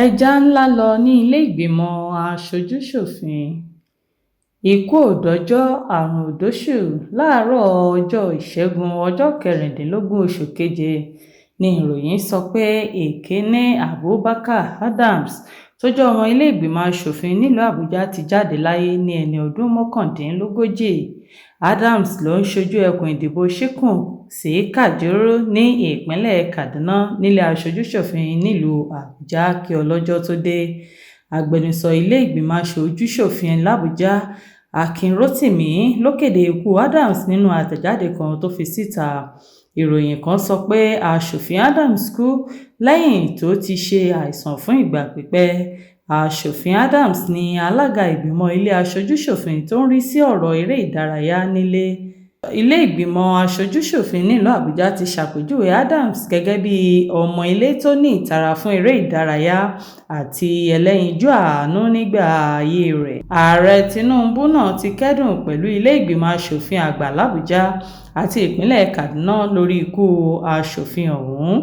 Ẹja ńlá lọ ní ilé-ìgbìmọ̀ aṣojúṣòfin. Ikú ò dọjọ́, àrùn ò dóṣù. Láàárọ̀ ọjọ́ Ìṣẹ́gun, ọjọ́ 16 oṣù keje ní ìròyìn sọ pé Ìkíní Abubakar Adams, tó jẹ́ ọmọ ilé-ìgbìmọ̀ aṣòfin nílùú Àbújá, ti jáde láyé ní ẹni ọdún 39. Adams ló ń ṣojú ẹkùn ìdìbò Chikun sí Kajuru ní ìpínlẹ̀ Kaduna nílé aṣojú-ṣòfin nílùú Àbújá kí ọlọ́jọ́ tóo dé. Agbẹnusọ ilé ìgbìmọ̀ aṣojú-ṣòfin làbújá, Akin Rotimi, ló kéde ikú Adams nínú àtẹ̀jáde kan tó fi síta. Ìròyìn kan sọ pé Aṣòfin Adams kú lẹ́yìn tó ti ṣe àìsàn fún ìgbà pípẹ́. Aṣòfin Adams ní alága ìgbìmọ̀ ilé aṣojú-ṣòfin tó ń rí sí ọ̀rọ̀ eré ìdárayá nílé ìgbìmọ̀ aṣojú-ṣòfin nílùú Àbújá ti ṣàpèjúwe Adams gẹ́gẹ́ bíi ọmọ ilé tó ní ìtara fún eré ìdárayá àti ẹlẹ́yinjú àánú nígbà ayé rẹ̀. Ààrẹ Tinubu náà ti kẹ́dùn pẹ̀lú ilé ìgbìmọ̀ aṣòfin àgbà làbújá àti ìpínlẹ̀ Kaduna lórí ikú aṣòfin ọ̀hún.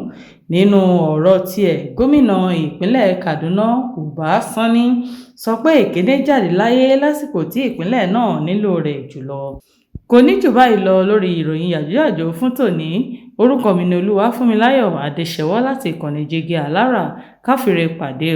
Nínú ọ̀rọ̀ tiẹ̀, gómìnà ìpínlẹ̀ Kaduna Uba Sani sọ pé Ìkíní jáde láyé lásìkò tí ìpínlẹ̀ náà nílò rẹ̀ jùlọ. Kò ní jù báyìí lọ lórí ìròyìn yàjóyàjó fún tòní. Orúkọ mi ni Olúwafúnmiláyọ̀ Adéṣẹwọ̀ láti ìkànnì Jígí Alára. Ká fire pàdé o.